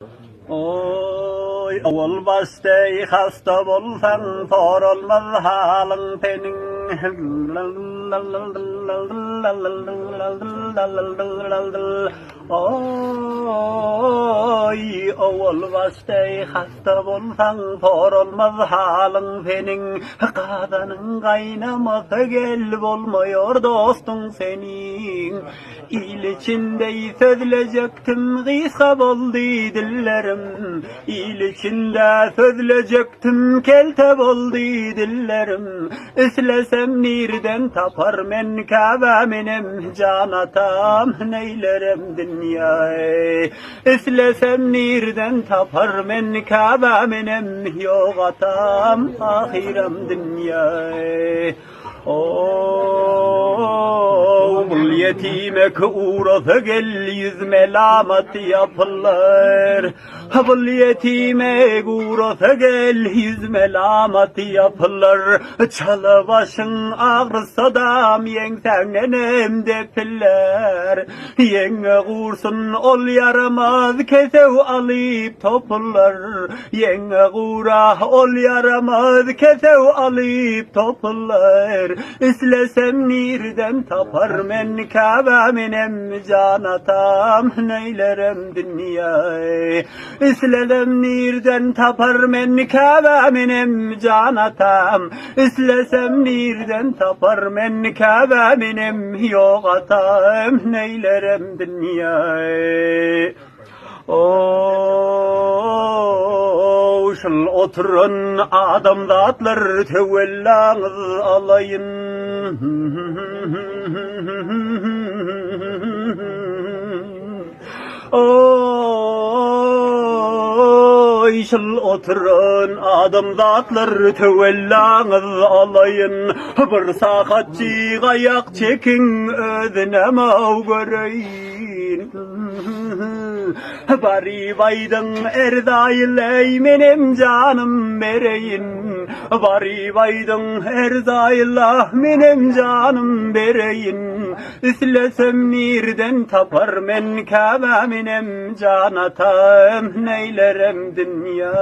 Oý, owal başda hasta bolsaň, soralmaz halyň seniň. Oý, owal başda hasta bolsaň, soralmaz halyň seniň. Gazanyň gaýnamasa gel, bolmaýar dostuň seniň. Il içinde sözlejekdim gysga boldy dillerim Il içinde sözlejekdim kelte boldy dillerim Islesem nirden tapar men Käbä menem jan atam neýlerem dünýä Islesem nirden tapar men Käbä menem ýok atam ahyram dünýä Ow, bul ýetimek urasa gel ýüz melamat ýapylar. Bul ýetimek urasa gel ýüz melamat ýapylar. Çala başyň agyrsadam ýeňsäňdenem depiler. Ýeňňe gursun ol ýaramaz kesew alyp topular. Ýeňňe gura ol ýaramaz kesew alyp topular. Islesem nirden tapar men Käbä menem jan atam neýlerem dünýä. Islesem nirden tapar men Käbä menem jan atam. Islesem nirden tapar men Käbä menem ýok atam neýlerem dünýä. Ow, şul oturan adamzatlar töwellaňyz alaýyn. Oý, şul oturan adamzatlar töwellaňyz alaýyn. Bir sagatjyk aýak çekiň, özünem aw göreýin. Baryp aýdyň Erzaýyl-eý, menem janym bereýin. Baryp aýdyň Erzaýyla, menem janym bereýin. Islesem nirden tapar men Käbä menem jan atam, neýlerem dünýä.